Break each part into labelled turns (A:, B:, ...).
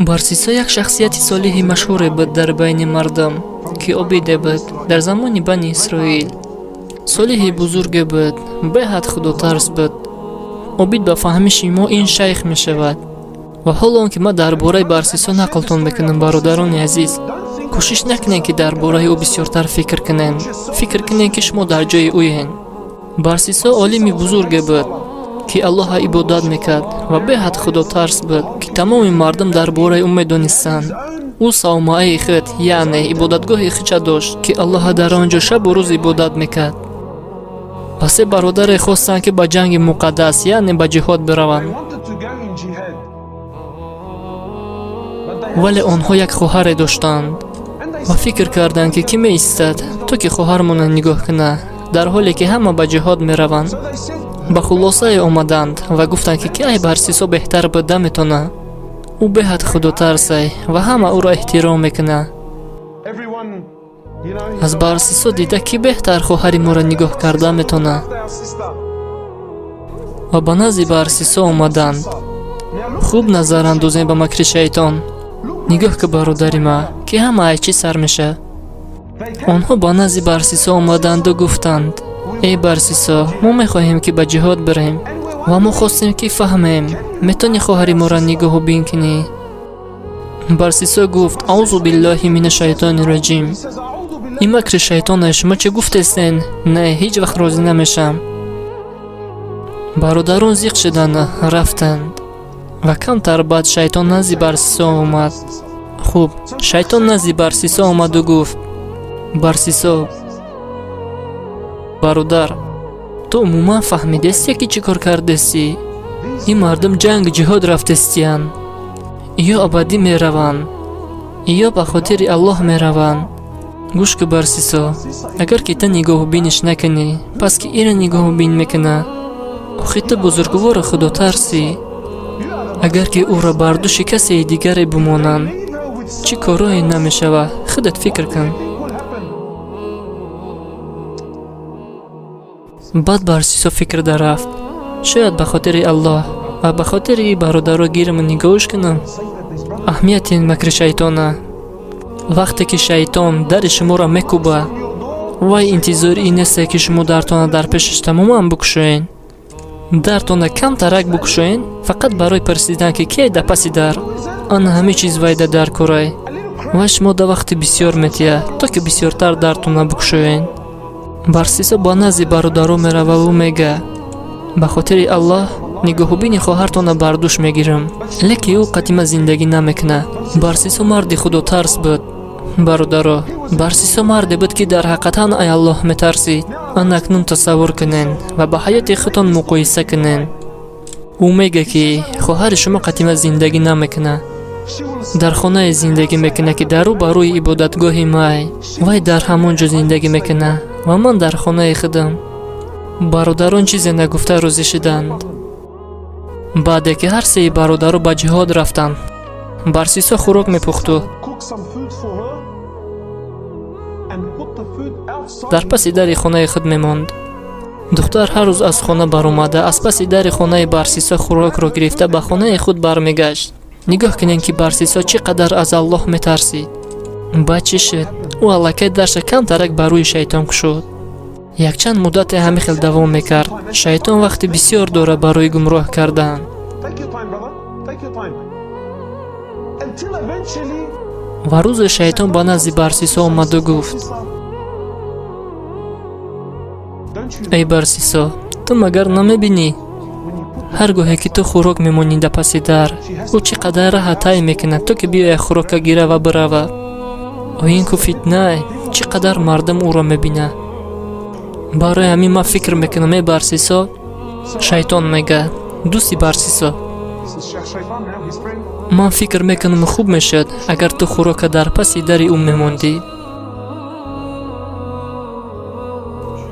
A: Барсисо як шахсияти солиҳи машҳуре буд дар байни мардум, ки обиде буд дар замони Бани Исроил. Солиҳи бузурге буд, беҳад худотарс буд. Обид ба фаҳмиши мо ин шайх мешавад. Ва ҳоло он ки ман дар бораи Барсисо нақлтон мекунам, бародарони азиз, кӯшиш накунед, ки дар бораи ӯ бисёртар фикр кунед. Фикр кунед, ки шумо дар ҷои ӯед. Барсисо олими бузурге буд, ки Аллоҳа ибодат мекард ва беҳад худотарс буд, ки тамоми мардум дар бораи ӯ медонистанд. Ӯ савмааи худ, яъне ибодатгоҳи худша дошт, ки Аллоҳа дар он ҷо шабу рӯз ибодат мекард. Ва се бародаре хостанд, ки ба ҷанги муқаддас, яъне ба ҷиҳод бираванд.
B: They wanted to go in jihad. But they had
A: Вале онҳо як хоҳаре доштанд
B: and they
A: ва фикр карданд, ки кӣ меистад, то ки хоҳармонро нигоҳ кунад, дар ҳоле ки ҳама ба ҷиҳод мераванд.
B: So they said,
A: Ба хулосае омаданд ва гуфтанд, ки ки ай Барсисо беҳтар буда метона. Ӯ беҳад худотарсай ва ҳама ӯро эҳтиром мекунад.
B: Everyone, you know,
A: Аз Барсисо дида, кӣ беҳтар хоҳари моро нигоҳ карда метона?
B: after our sister.
A: Ва ба назди Барсисо омаданд.
B: Now look,
A: Хуб назар андозем ба макри шайтон. Нигоҳ ки, бародари ма, ки ҳама ай чӣ сар мешавад.
B: They came.
A: Онҳо ба назди Барсисо омаданду гуфтанд: «Эй Барсисо, мо мехоҳем, ки ба ҷиҳод бирем, ва мо хостем, ки фаҳмем, метавонӣ хоҳари моро нигоҳу бин кунӣ?» Барсисо гуфт: «Аузу биллоҳи мина шайтони раҷим.
B: He says, "أعوذ بالله."
A: Ин макри шайтоне. Шумо чӣ гуфтестен? Не, ҳеҷ вақт розӣ намешам». Бародарон зиқ шуданд, рафтанд. Ва камтар баъд шайтон назди Барсисо омад. Хуб, шайтон назди Барсисо омаду гуфт: «Барсисо бародар, ту умуман фаҳмидестӣ, ки чӣ кор кардестӣ? Ин мардум ҷанг ҷиҳод рафтестиянд, ё абадӣ мераванд, ё ба хотири Аллоҳ мераванд. Гӯш ку, Барсисо, агар ки ту нигоҳубиниш накунӣ, пас ки ира нигоҳубин мекуна? Охи ту бузургвору худотарсӣ. Агар ки ӯро бар дӯши касе дигаре бимонанд,
B: Leave her with
A: чӣ корое намешава? Худат фикр кун».
B: Think will happen.
A: Баъд Барсисо фикр дарафт: шояд ба хотири Аллоҳ ва ба хотири бародаро гираму нигоҳуш кунам.
B: Say that these brothers
A: Аҳамияти ин макри шайтона. Вақте ки шайтон дари шуморо мекӯба, вай интизори ин несте, ки шумо дартона дар пешаш тамоман букушоен. Дартона камтарак букушоен, фақат барои пурсидан, ки кие дар паси дар. Ана ҳамин чиз вайда дар корай. Вай шумо да вақти бисёр метиҳад, то ки бисёртар дартона букушоен. Барсисо ба назди бародаро мерававу мега: «Ба хотири Аллоҳ нигоҳубини хоҳартона бар дӯш мегирам, лекин ӯ қадима зиндагӣ намекунад». Барсисо марди худотарс буд, бародаро. Барсисо марде буд, ки дар ҳақиқатан ай Аллоҳ метарсид. Ана акнун тасаввур кунен ва ба ҳаёти худтон муқоиса кунен. Ӯ мега, ки хоҳари шумо қадима зиндагӣ намекунад,
B: She will
A: дар хонае зиндагӣ мекунад, ки дар рӯ ба рӯи ибодатгоҳи май. Вай дар ҳамон ҷо зиндагӣ мекунад ва ман дар хонаи худам. Бародарон чизе нагуфта розӣ шуданд. Баъде ки ҳар сеи бародаро ба ҷиҳод рафтанд, Барсисо хӯрок мепухту
B: cook some food for her and put the food outside.
A: Дар паси дари хонаи худ мемонд. Духтар ҳар рӯз аз хона баромада, аз паси дари хонаи Барсисо хӯрокро гирифта, ба хонаи худ бармегашт. Нигоҳ кунем, ки Барсисо чӣ қадар аз Аллоҳ метарсид. Баъд чӣ шуд? Ӯ аллакай дарша камтарак ба рӯи шайтон кушод. Якчанд муддате ҳамин хел давом мекард. Шайтон вақти бисёр дорад барои гумроҳ кардан.
B: Take your time, brother. Take your time. Until eventually,
A: Ва рӯзе шайтон ба назди Барсисо омаду гуфт:
B: Don't you
A: «Эй Барсисо, ту магар намебинӣ,
B: when you put
A: ҳар гоҳе ки ту хӯрок мемонӣ дар паси дар, ӯ чӣ қадар раҳа тай мекунад, то ки биёяд, хӯрока гира ва бирава? О, ин ку фитнае! Чӣ қадар мардум ӯро мебинад! Барои ҳамин ман фикр мекунам, эй Барсисо». Шайтон мега, дӯсти Барсисо:
B: This is Sheikh Shaitan now, his friend.
A: «Ман фикр мекунам, хуб мешуд, агар ту хӯрока дар паси дари ӯ мемондӣ».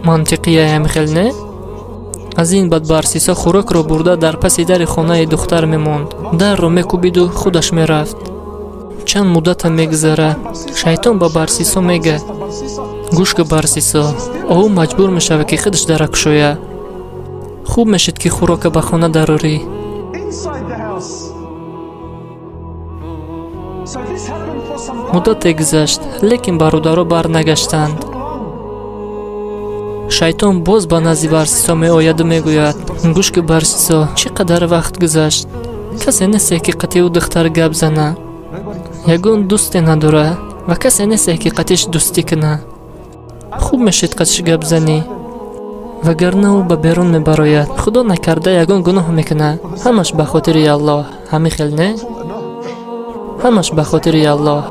A: Мантиқия ҳам хел не? Аз ин баъд Барсисо хӯрокро бурда, дар паси дари хонаи духтар мемонд, дарро мекӯбиду худаш мерафт. Чанд муддата мегузара, шайтон ба Барсисо мега:
B: Barsisa,
A: «Гӯш ку, Барсисо, ӯ маҷбур мешавад, ки худаш дара кушоя. Хуб мешуд, ки хӯрока ба хона дарорӣ».
B: Inside the house.
A: Муддате гузашт, лекин бародаро барнагаштанд. Шайтон боз ба назди Барсисо меояду мегӯяд: гӯш ки, Барсисо, чӣ қадар вақт гузашт, касе несте, ки қати ӯ духтар гап зана, ягон дӯсте надора ва касе несте, ки қатиш дӯстӣ куна. Хуб мешед қатиш гап занӣ, вагарна ӯ ба берун мебарояд, худо накарда, ягон гуноҳ мекунад. Ҳамаш ба хотири Аллоҳ, ҳамин хел не? Ҳамаш ба хотири Аллоҳ.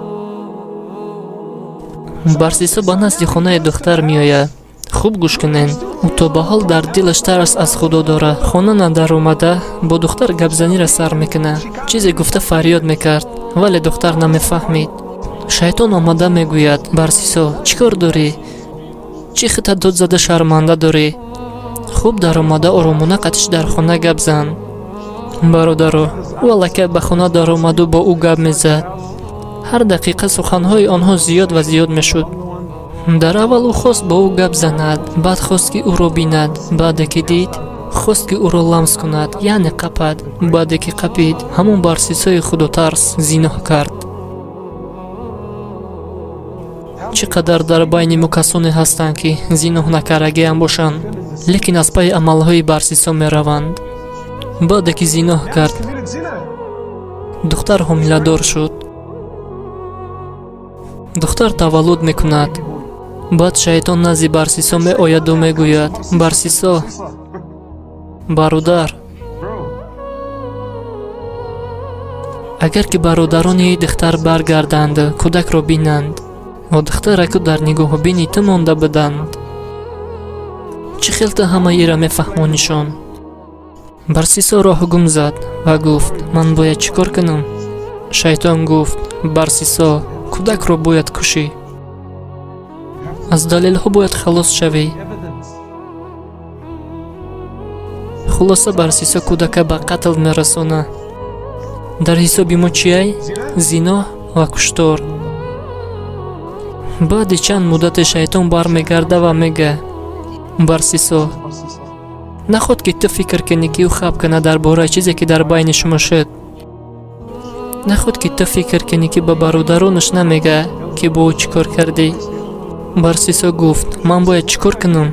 A: Барсисо ба назди хонаи духтар меояд. Хуб гӯш кунед, ӯ то ба ҳол дар дилаш тарс аз Худо дорад. Хона надаромада, бо духтар гапзаниро сар мекунад. Чизе гуфта фарёд мекард, вале духтар намефаҳмид. Шайтон омада мегӯяд: Барсисо, чӣ кор дорӣ? Чӣ хита дод зада шарманда дорӣ? Хуб даромада, оромона қатиш дар хона гап зан. Бародаро, ӯ аллакай ба хона даромаду бо ӯ гап мезад. Ҳар дақиқа суханҳои онҳо зиёд ва зиёд мешуд. Дар аввал ӯ хост бо ӯ гап занад, баъд хост, ки ӯро бинад, баъде ки дид, хост, ки ӯро ламс кунад, яъне қапад. Баъде ки қапид, ҳамон Барсисои худотарс зиноҳ кард. Чӣ қадар дар байни мо касоне ҳастанд, ки зиноҳ накардагиам бошанд, лекин аз пайи амалҳои Барсисо мераванд. Баъде ки зиноҳ кард, духтар ҳомиладор шуд. Духтар таваллуд мекунад. Баъд шайтон назди Барсисо меояду мегӯяд: Барсисо, бародар, агар ки бародарони духтар баргарданд, кӯдакро бинанд ва духтараку дар нигоҳубини ту монда буданд, чӣ хел ту ҳамаи ира мефаҳмонишон? Барсисо роҳ гум зад ва гуфт: ман бояд чӣ кор кунам? Шайтон гуфт: Барсисо, кӯдакро бояд кушӣ, аз далелҳо бояд халос шавӣ. Хулоса, Барсисо кӯдака ба қатл мерасона. Дар ҳисоби мо чиай? Зиноҳ ва куштор. Баъди чанд муддате шайтон бармегарда ва мега: Барсисо, наход ки ту фикр кунӣ, ки ӯ хаб кунад дар бораи чизе, ки дар байни шумо шуд. Наход ки ту фикр кунӣ, ки ба бародаронаш намега, ки бо ӯ чӣ кор кардӣ. Барсисо гуфт: ман бояд чӣ кор кунам?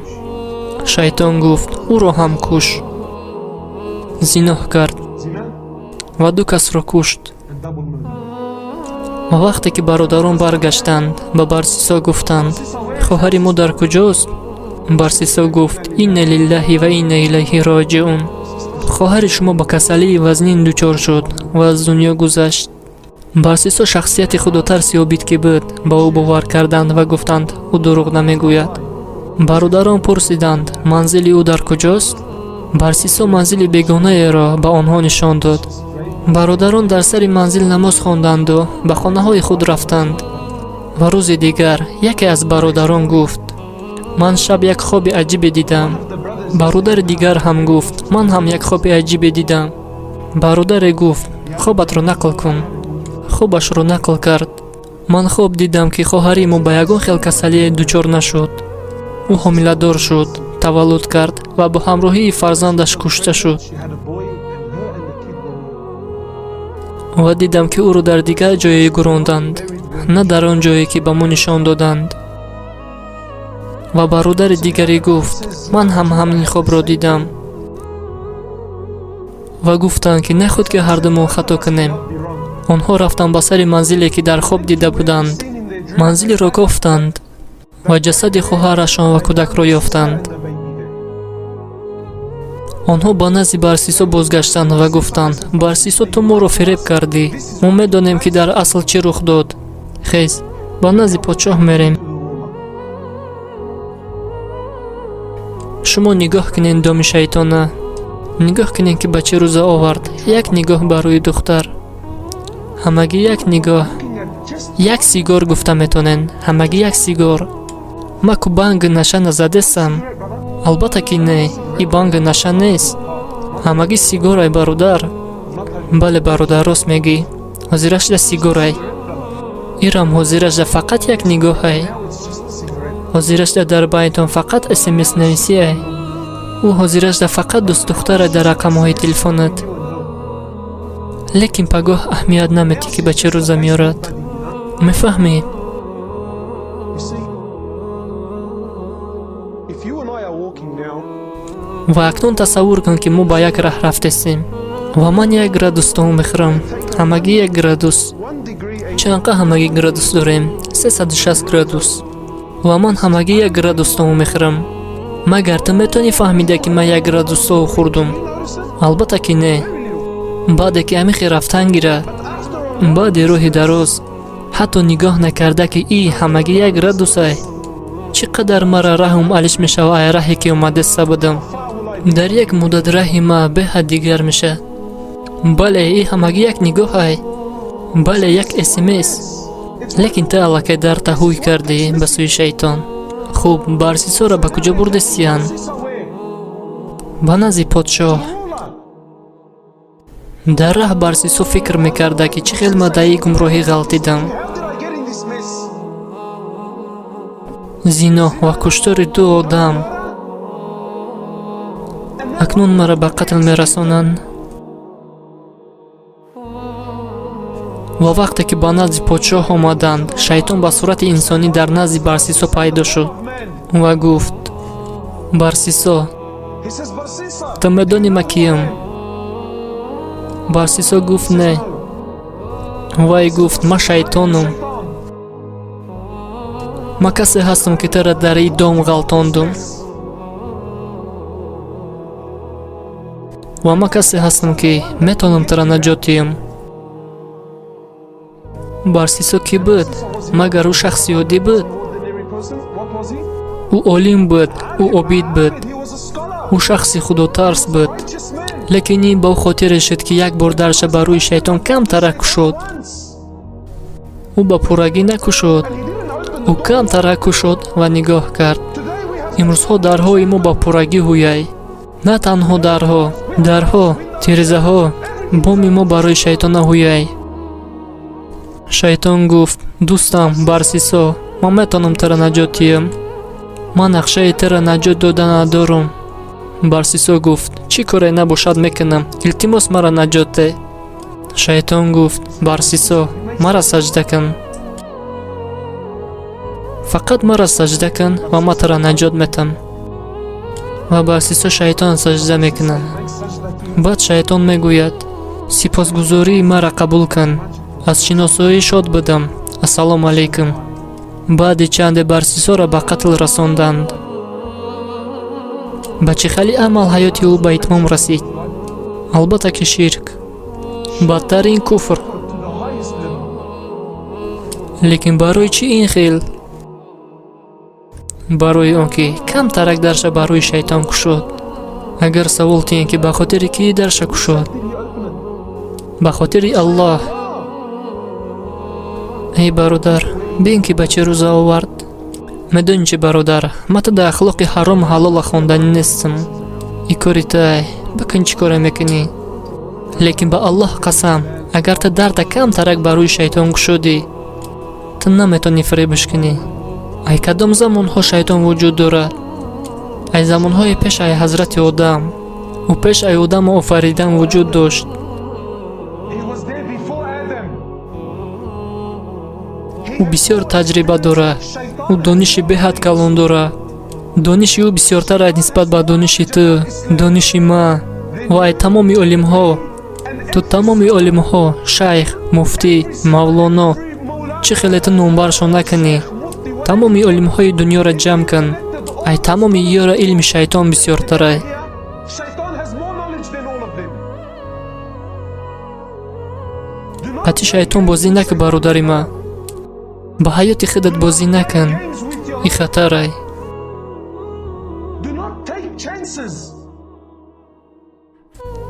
A: Шайтон гуфт: ӯро ҳам куш. Зиноҳ кард ва ду касро кушт. Ва вақте ки бародарон баргаштанд, ба Барсисо гуфтанд: хоҳари мо дар куҷост? Барсисо гуфт: инна лиллаҳи ва инна илайҳи роҷиун. Хоҳари шумо ба касалии вазнин дучор шуд ва аз дунё гузашт. Барсисо шахсияти худотарси обид ки буд, ба ӯ бовар карданд ва гуфтанд: ӯ дурӯғ намегӯяд. Бародарон пурсиданд: манзили ӯ дар куҷост? Барсисо манзили бегонаеро ба онҳо нишон дод. Бародарон дар сари манзил намоз хонданду ба хонаҳои худ рафтанд. Ва рӯзи дигар яке аз бародарон гуфт: ман шаб як хоби аҷибе дидам. Бародари дигар ҳам гуфт: ман ҳам як хоби аҷибе дидам. Бародаре гуфт: хобатро нақл кун. Хобашро нақл кард. Ман хоб дидам, ки хоҳари мо ба ягон хел касалие дучор нашуд. Ӯ ҳомиладор шуд, таваллуд кард ва бо ҳамроҳии фарзандаш кушта шуд. Ва дидам, ки ӯро дар дигар ҷое гуронданд, на дар он ҷое, ки ба мо нишон доданд. Ва бародари дигаре гуфт: ман ҳам ҳамин хобро дидам. Ва гуфтанд, ки наход ки ҳардумон хато кунем. Онҳо рафтанд ба сари манзиле, ки дар хоб дида буданд. Манзилеро кофтанд ва ҷасади хоҳарашон ва кӯдакро ёфтанд. Онҳо ба назди Барсисо бозгаштанд ва гуфтанд: Барсисо, ту моро фиреб кардӣ. Мо медонем, ки дар асл чӣ рух дод. Хез, ба назди подшоҳ мерем. Шумо нигоҳ кунед доми шайтона. Нигоҳ кунед, ки ба чӣ рӯза овард. Як нигоҳ ба рӯи духтар. Ҳамагӣ як нигоҳ. Як сигор гуфта метонен. Ҳамагӣ як сигор. Ма ку банги наша назадесам. Албатта ки не, и банги наша нест. Ҳамагӣ сигорай, бародар. Бале, бародар, рост мегӣ. Ҳозирашда сигорай. Ирам ҳозирашда фақат як нигоҳай. Ҳозирашда дар байнтон фақат смс нависиай. Ӯ ҳозирашда фақат дӯстдухтарай дар рақамҳои телефонат. Лекин пагоҳ аҳамият наметӣ, ки ба чӣ рӯза меорад. Мефаҳмӣ? Ва акнун тасаввур кун, ки мо ба як раҳ рафтестем ва ман 1 градус тов мехӯрам. Ҳамагӣ 1 градус. Чанқа ҳамагӣ градус дорем? 360 градус. Ва ман ҳамагӣ 1 градус тов мехӯрам. Магар ту метавонӣ фаҳмида, ки ман 1 градус тов хӯрдум? Албатта ки не. Баъде ки амихе рафтан гирад, баъди роҳи дароз, ҳатто нигоҳ накарда, ки и ҳамагӣ 1 градусай, чӣ қадар мара раҳм алиш мешава ай раҳе ки омадеста будам. Дар як муддат раҳи ма беҳад дигар мешавад. Бале, и ҳамагӣ як нигоҳай. Бале, як смс. Лекин ту аллакай дар таҳуй кардӣ ба сӯи шайтон. Хуб, Барсисоро ба куҷо бурдестиян? Ба назди подшоҳ. Дар раҳ Барсисо фикр мекарда, ки чӣ хел ма дар ин гумроҳӣ ғалтидам. Зино ва куштори 2 одам акнун маро ба қатл мерасонанд. Ва вақте ки ба назди подшоҳ омаданд, шайтон ба сурати инсонӣ дар назди Барсисо пайдо шуд ва гуфт: Барсисо, ту медонӣ ман киям? Барсисо гуфт: не. Вай гуфт: ман шайтонам. Ман касе ҳастам, ки тура дар ин дом ғалтондум. Ва ман касе ҳастам, ки метавонам тура наҷот диҳам. Барсисо кӣ буд? Магар ӯ шахси оддӣ буд? Ӯ олим буд, ӯ обид буд, ӯ шахси худотарс буд. Лекин ин ба ӯ хотире шуд, ки як бор дарша ба рӯи шайтон камтара кушод. Ӯ ба пуррагӣ накушод. Ӯ камтара кушод ва нигоҳ кард. Имрӯзҳо дарҳои мо ба пуррагӣ ҳуяй. На танҳо дарҳо, тирезаҳо, боми мо барои шайтона ҳуяй. Шайтон гуфт: дӯстам Барсисо, ман метавонам тура наҷот диҳам. Ман нақшаи тура наҷот дода надорам. Барсисо гуфт: чӣ коре набошад мекунам, илтимос мара наҷот деҳ. Шайтон гуфт: Барсисо, мара саҷда кун. Фақат мара саҷда кун ва ман тура наҷот метам. Ва Барсисо шайтон саҷда мекунад. Баъд шайтон мегӯяд: сипосгузории мара қабул кун. Аз шиносоӣ шод будам. Ассалому алайкум. Баъди чанде Барсисоро ба қатл расонданд. Ба чӣ хели амал ҳаёти ӯ ба итмом расид? Албатта ки ширк, бадтарин куфр. Лекин барои чӣ ин хел? Барои он ки камтарак дарша ба рӯи шайтон кушод. Агар савол тиҳем, ки ба хотири кӣ дарша кушод? Ба хотири Аллоҳ. Эй бародар, бин ки ба чӣ рӯза овард. Медонӣ чӣ, бародар, ман ту дар ахлоқи ҳарому ҳалола хонданӣ нестам. И кори тай, бикун чӣ коре мекунӣ. Лекин ба Аллоҳ қасам, агар ту дарда камтарак ба рӯи шайтон кушодӣ, ту наметавонӣ фиребаш кунӣ. Ай кадом замонҳо шайтон вуҷуд дорад? Ай замонҳои пеш ай ҳазрати Одам. Ӯ пеш ай Одамо офаридан вуҷуд дошт. Ӯ бисёр таҷриба дорад. Ӯ дониши беҳад калон дорад. Дониши ӯ бисёртар аст нисбат ба дониши ту, дониши ман ва ай тамоми олимҳо. Ту тамоми олимҳо, шайх, муфтӣ, мавлоно, чӣ хеле ту номбаршон накунӣ, тамоми олимҳои дунёро ҷамъ кун. Ай тамоми ёра илми шайтон бисёртарай. Қати шайтон бозӣ накун, бародари ман. Ба ҳаёти худат бозӣ накун. И хатарай.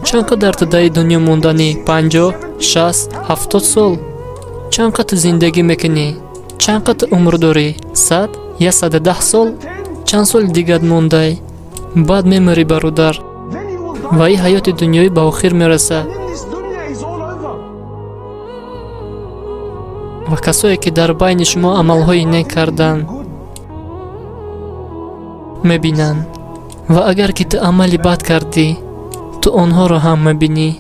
A: Чанд қадар ту дар ин дунё монданӣ? 50, 60, 70 сол? Чанд қад ту зиндагӣ мекунӣ? Чанд қад ту умр дорӣ? 100, 110 сол? Чанд соли дигар мондай? Баъд мемирӣ, бародар. Ва ин ҳаёти дунёӣ ба охир мерасад. Ва касое ки дар байни шумо амалҳои нек карданд мебинанд. Ва агар ки ту амали бад кардӣ, ту онҳоро ҳам мебинӣ.